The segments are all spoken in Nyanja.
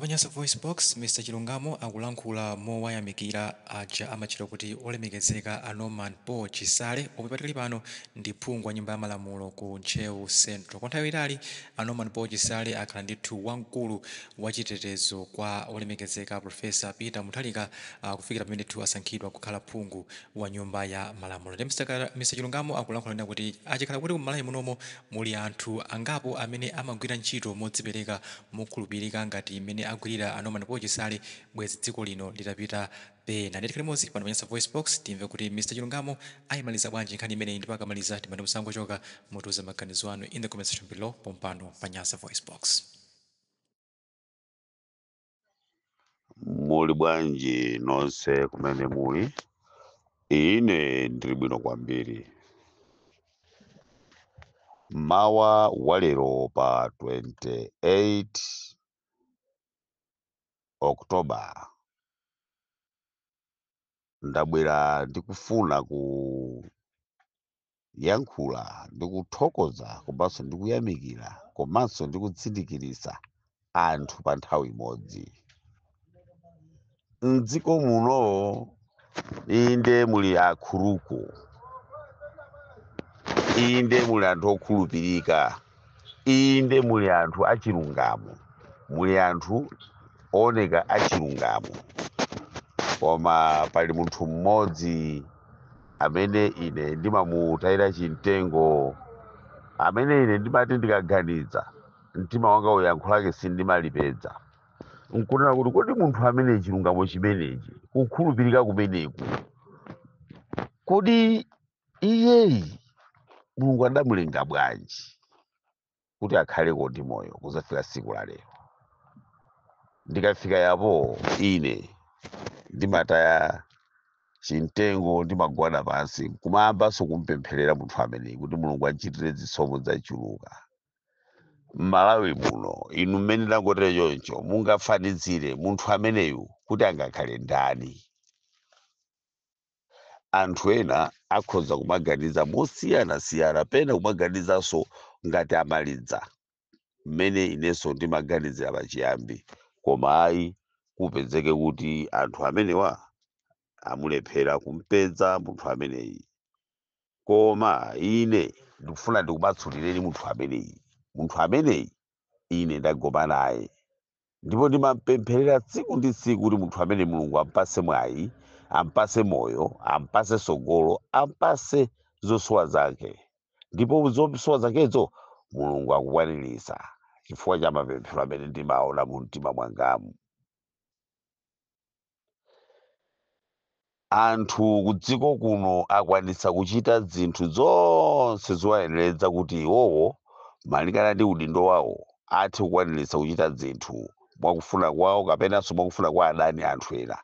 Pa Nyasa VoiceBox, Mr Chilungamo akulankhula mowayamikira aja amatchedwa kuti olemekezeka a Norman Paul Chisale omwe pakali pano ndi phungu wa nyumba ya malamulo ku Ntcheu Central. Kwa nthawi yaitali a Norman Paul Chisale akhala ndithu wamkulu wa chitetezo kwa olemekezeka Professor Peter Mutharika kufikira pamene ndithu asankhidwa kukhala phungu wa nyumba ya malamulo. Ndiye Mr Chilungamo akulankhula kunena kuti achikhala kuti m'Malawi munomo muli anthu angapo amene amagwira ntchito modzipereka mokhulupirika ngati mmene agwirira a Norman Paul Chisale bwezi dziko lino litapita pena. Ndiye tikhale limodzi pano pa Nyasa VoiceBox timve kuti Mr Chilungamo ayimaliza bwanji nkhani imeneyi ndipo akamaliza timati musangochoka mutiuze maganizo anu in the comment section below pompano pa Nyasa VoiceBox. Muli bwanji nonse kumene muli? Ine ndili bwino kwambiri. Mmawa wa lero pa 28 October ndabwera ndikufuna kuyankhula ndi kuthokoza komanso ndi kuyamikira komanso ndi kutsindikiritsa anthu pa nthawi imodzi. Mdziko muno inde muli akhuluku, inde muli anthu okhulupirika, inde muli anthu achilungamo, muli anthu ooneka achilungamo, koma pali munthu mmodzi amene ine ndimamutayira chimtengo, amene ine ndimati ndikaganiza mtima wanga uyankhulake sindimalipedza, nkunena kuti kodi munthu amene chilungamo chimenechi, kukhulupirika kumeneku, kodi iyeyi Mulungu adamulenga bwanji kuti akhaleko ndi moyo kuzafika tsiku la lero? Ndikafika yapo ine ndimataya chimtengo, ndimagwada pansi kumayambanso kumpempherera munthu ameneyi kuti Mulungu amchitire zisomo zachuluka. M'Malawi muno inu mmene ndangotere choncho mungafanizire munthu ameneyu kuti angakhale ndani? Anthu ena akhoza kumaganiza mosiyanasiyana, pena kumaganizanso ngati amalidza mmene inenso ndimaganizira pachiyambi, koma ayi, kupezeke kuti anthu amenewa amulephera kumpeza munthu ameneyi. Koma ine ndikufuna ndikumatsulireni munthu ameneyi. Munthu ameneyi ine ndagoma naye ndipo ndimampempherera tsiku ndi tsiku kuti munthu amene Mulungu ampase mwayi, ampase moyo, ampase sogolo, ampase zosowa zake, ndipo zosowa zakezo Mulungu akukwanirisa chifukwa cha mapemphero amene ndimaona mu mtima mwangamu. Anthu ku dziko kuno akwanitsa kuchita zinthu zonse zowayenereza kuti iwowo malingana ndi udindo wawo athe kukwaniritsa kuchita zinthu mwakufuna kwawo kapenanso mwakufuna kwa adani anthu ena,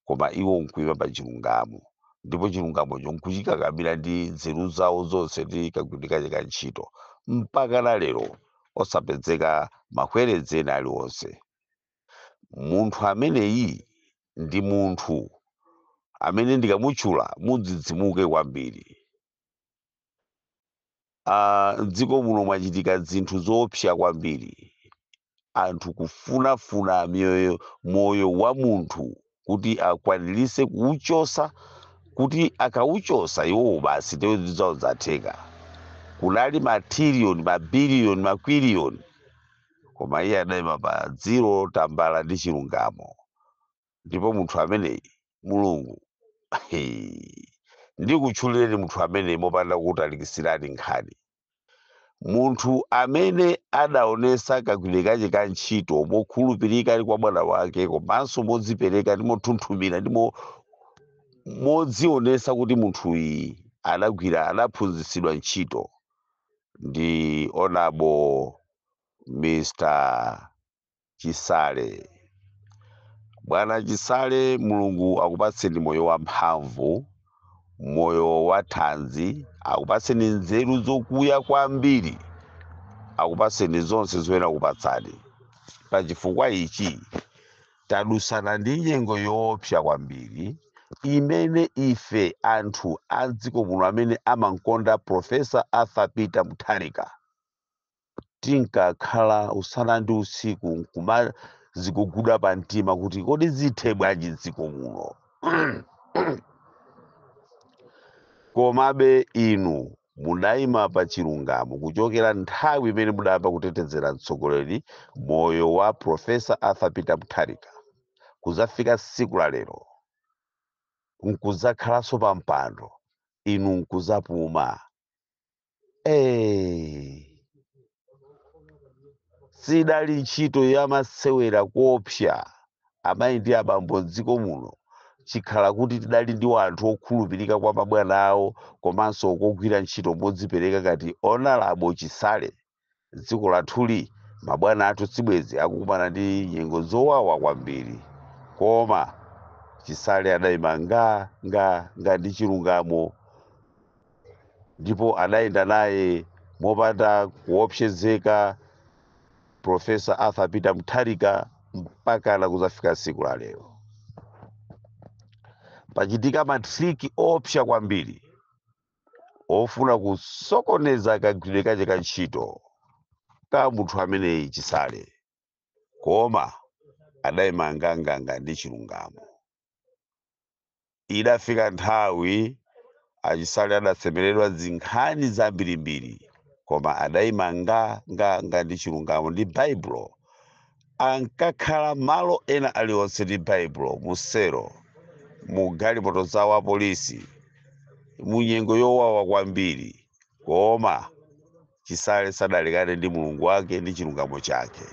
koma iwo nkuima pa chilungamo, ndipo chilungamocho nkuchikakamira ndi nzeru zawo zonse ndi kagwiridwe kake ka ntchito, mpaka na lero osapezeka makwerezi ena aliwonse. Munthu ameneyi ndi munthu amene ndikamutchula mudzidzimuke kwambiri. Mdziko muno mwachitika zinthu zoopsa kwambiri, anthu kufunafuna moyo wa munthu kuti akwanirise kuuchosa, kuti akauchosa iwowo basi ndiwo zawo zatheka. Kunali matiriyoni, mabiliyoni, makwiliyoni, koma iye adayima pa dziro tambala ndi chilungamo. Ndipo munthu ameneyi Mulungu ndikutchulireni munthu ameneyi mopanda kutalikisirani nkhani. Munthu amene adaonesa kagwiridwe kake ka ntchito mokhulupirika kwa bwana wake komanso modzipereka ndi mothunthumira ndi modzionesa kuti munthuyi adaphunzitsidwa ntchito ndi Honorable Mr Chisale. Bwana Chisale, Mulungu akupatseni moyo wamphamvu, moyo wa thanzi, akupatseni nzeru zokuya kwambiri, akupatseni zonse zoyenera kupatsani. Pachifukwa ichi tadusana ndi nyengo yoopsa kwambiri imene ife anthu a dziko muno amene amankonda Professor Arthur Peter Mutharika tinkakhala usana ndi usiku. Zikuguda pa mtima kuti kodi zithe bwanji mdziko muno? Komabe inu mudayima pa chilungamo kuchokera nthawi imene mudayamba kutetezera mtsogoleri moyo wa Professor Arthur Peter Mutharika kuzafika tsiku la lero, nkuzakhalanso pa mpando, inu nkuzapuma. Sidali ntchito yamasewera kuopsa, amayi ndi abambo mdziko muno. Chikhala kuti tidali ndi anthu okhulupirika kwa mabwana awo komanso kogwira ntchito modzipereka ngati Honorable Chisale, dziko lathuli mabwana athu sibwezi akukumana ndi nyengo zowawa kwambiri. Koma Chisale adayima nga nga nga ndi chilungamo, ndipo adayenda naye mopanda kuopsezeka Professor Arthur Peter Mutharika mpaka na kuzafika tsiku la lero. Pachitika ma trick opsa kwambiri ofuna kusokoneza kagwiridwe kache ka ntchito ka munthu ameneyi Chisale, koma adayima nganganga ndi chilungamo. Idafika nthawi aChisale adasemeredwa zinkhani zambirimbiri, koma adayima nga nga nga ndi chilungamo ndi Baibulo. Ankakhala malo ena aliwonse ndi Baibulo, muselo, mu galimoto zawo apolisi, mu nyengo yowawa kwambiri, koma Chisale sadalekane ndi Mulungu wake ndi chilungamo chake.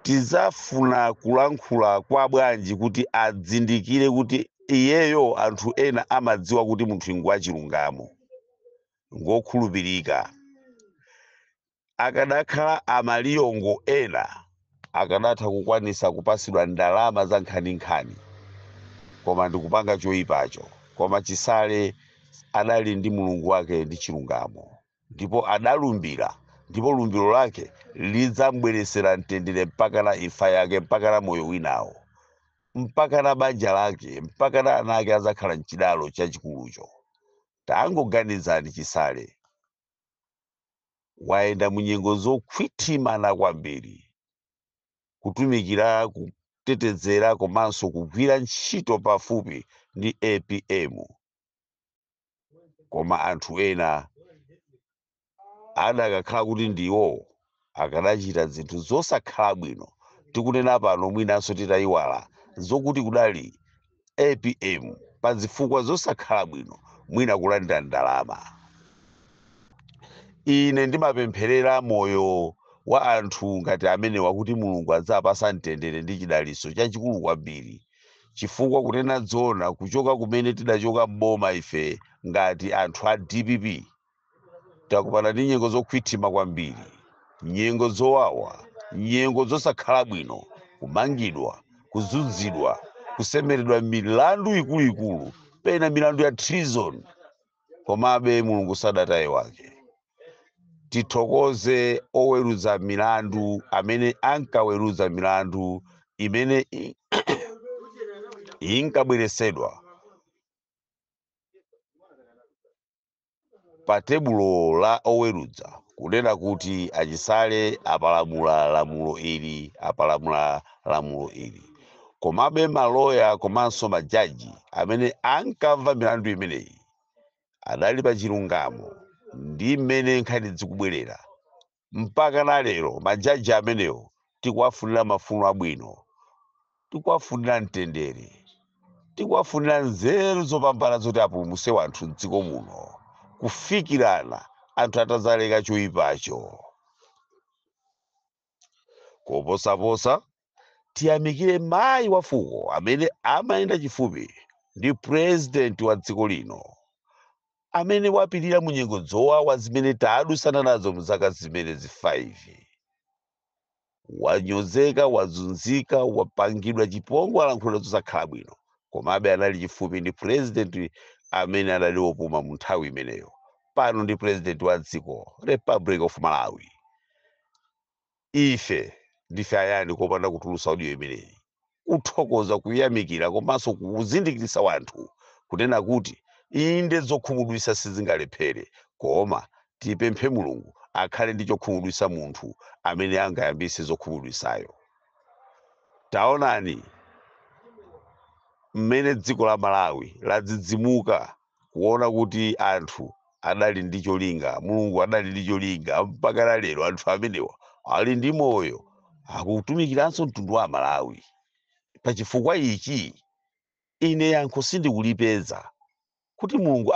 Tizafuna kulankhula kwa bwanji kuti adzindikire kuti iyeyo anthu ena amadziwa kuti munthu ngwa chilungamo, ngokhulupirika. Akadakhala amaliyongo ena akadatha kukwanisa kupasidwa ndalama za nkhaninkhani, koma ndikupanga choyipacho. Koma Chisale adali ndi Mulungu wake ndi chilungamo, ndipo adalumbira, ndipo lumbiro lake lidzambweresera mtendere mpaka na imfa yake, mpaka na moyo winawo, mpaka na banja lake, mpaka na ana ake azakhala mchidalo chachikulucho. Tangoganizani, Chisale wayenda mu nyengo zokhwithimana kwambiri, kutumikira, kutetezera komanso kugwira ntchito pafupi ndi APM, koma anthu ena adakakhala kuti ndiwo akanachita zinthu zosakhala bwino. Tikunena pano mwinanso titayiwala zokuti kudali APM pa zifukwa zosakhala bwino, mwina kulandira ndalama. Ine ndimapempherera moyo wa anthu ngati amenewa kuti Mulungu adzapasa mtendere ndi chidaliso chachikulu kwambiri, chifukwa kunena zona, kuchoka kumene tidachoka mboma ife ngati anthu a DPP takumana ndi nyengo zokhwithima kwambiri, nyengo zowawa, nyengo zosakhala bwino, kumangidwa, kuzunzidwa, kusemeredwa milandu ikuluikulu, pena milandu ya treason, komabe Mulungu sadataye wake. Tithokoze oweruza milandu amene ankaweruza milandu imene inkabweresedwa pa tebulo la oweruza, kunena kuti aChisale apalamula lamulo ili, apalamula lamulo ili. Komabe maloya komanso majaji amene ankamva milandu imeneyi adali pa chilungamo ndi mmene nkhani zikubwerera mpaka na lero. Majaji amenewo tikuwafunira mafuno abwino, tikuwafunira mtendere, tikuwafunira nzeru zopambana zoti apulumutse wanthu mdziko muno kufikirana anthu atazaleka choyipacho. Koposaposa tiyamikire mayi wa fuko amene amayenda chifupi ndi purezidenti wa dziko lino, amene wapirira mu nyengo zowawa zimene tadusana nazo mu zaka zimenezi 5. Wanyozeka, wazunzika, wapangidwa chipongwe, alankhulidwa zosakhala bwino, komabe anali chifupi ndi purezidenti amene anali wopuma mu nthawi imeneyo. Pano ndi purezidenti wa dziko, Republic of Malawi. Ife ndife ayani kopanda kutulutsa audio imeneyi kuthokoza, kuyamikira komanso kuzindikirisa wanthu kunena kuti inde, zokhumudwitsa sizingalephere, koma tipemphe Mulungu akhale ndi chokhumudwitsa munthu amene angayambise zokhumudwitsayo. Taonani mmene dziko la Malawi ladzidzimuka kuona kuti anthu adali ndi cholinga, Mulungu adali ndi cholinga. Mpaka la lero anthu amenewa ali ndi moyo, akutumikiranso mtundu wa Malawi. Pachifukwa ichi ine yankho sindikulipeza kuti Mulungu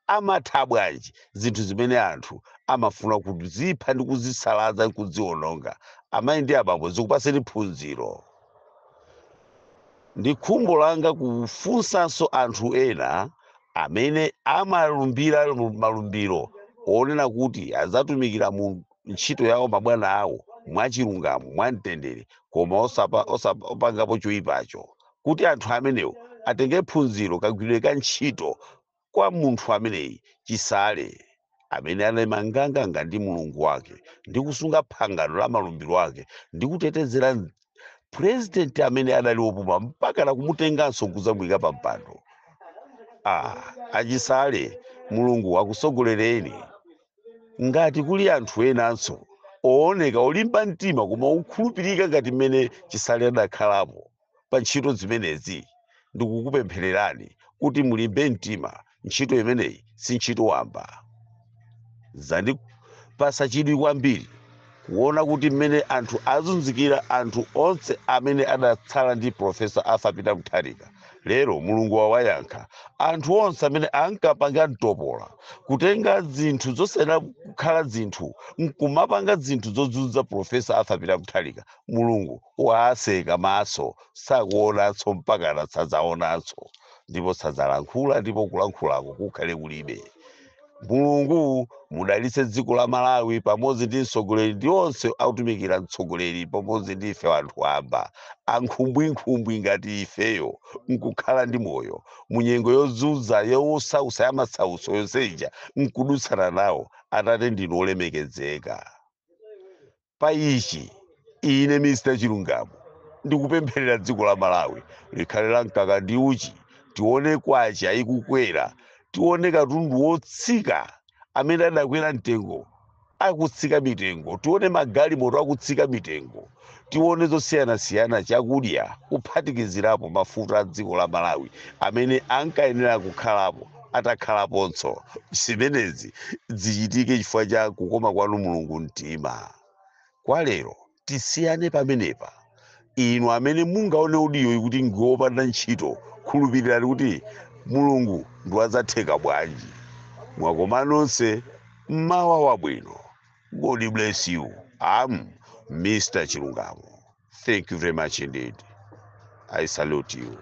amatha bwanji zinthu zimene anthu amafuna kuzipha ndi kuzisalaza ndi kuziwononga. Amayi ndi abambo, zikupaseni phunziro. Ndi khumbo langa kufunsanso anthu ena amene amalumbira malumbiro onena kuti adzatumikira mu ntchito yawo mabwana awo mwachilungamo, mwamtendere, koma osapangapo choyipacho, kuti anthu amenewo atenge phunziro kagwiridwe ka ntchito kwa munthu ameneyi Chisale, amene anayima ndi Mulungu wake ndi kusunga phangano la malumbiro ake ndi kutetezera purezidenti amene adali wopuma mpaka nakumutenganso kudzamuyika pa mpando. Achisale, Mulungu akusogolereni. Ngati kuli anthu enanso ooneka olimba mtima koma okhulupirika ngati mmene Chisale adakhalapo pa ntchito zimenezi, ndikukupemphererani kuti mulimbe mtima. Ntchito imeneyi si ntchito wamba. Zandipasa chidwi kwambiri kuona kuti mmene anthu azunzikira, anthu onse amene adatsala ndi Professor Arthur Peter Mutharika, lero Mulungu wawayankha. Anthu onse amene ankapanga mtopola, kutenga zinthu zosayenera kukhala zinthu nkumapanga zinthu zozunza Professor Arthur Peter Mutharika, Mulungu waaseka maso, sakuonanso mpaka sadzaonanso, ndipo sadzalankhula, ndipo kulankhulako kukhale kulibe. Mulungu mudalitse dziko la Malawi pamodzi ndi mtsogoleri ndi onse akutumikira mtsogoleri pamodzi ndi ife anthu wamba, ankhumbwinkhumbwi ngati ifeyo, nkukhala ndi moyo munyengo yozunza, yosausa, yamasautso yonse ija nkudutsana nawo. Atate, ndinu olemekezeka. Pa ichi ine Mr Chilungamo ndikupempherera dziko la Malawi likhale la mkaka ndi uchi. Tione kwacha ikukwera, tione katundu wotsika amene adakwera mtengo akutsika mitengo, tione magalimoto akutsika mitengo, tione zosiyanasiyana, chakudya, kuphatikizirapo mafuta a dziko la Malawi amene ankayenera kukhalapo atakhalaponso. Zimenezi zichitike chifukwa cha kukoma kwanu Mulungu mtima. Kwa lero tisiyane pamenepa. Inu amene mungaone audio kuti ngopanda ntchito, khulupirirani kuti Mulungu ndi wadzatheka bwanji. Mwakoma nonse, mmawa wabwino. God bless you. I'm Mr Chilungamo. Thank you very much indeed. I salute you.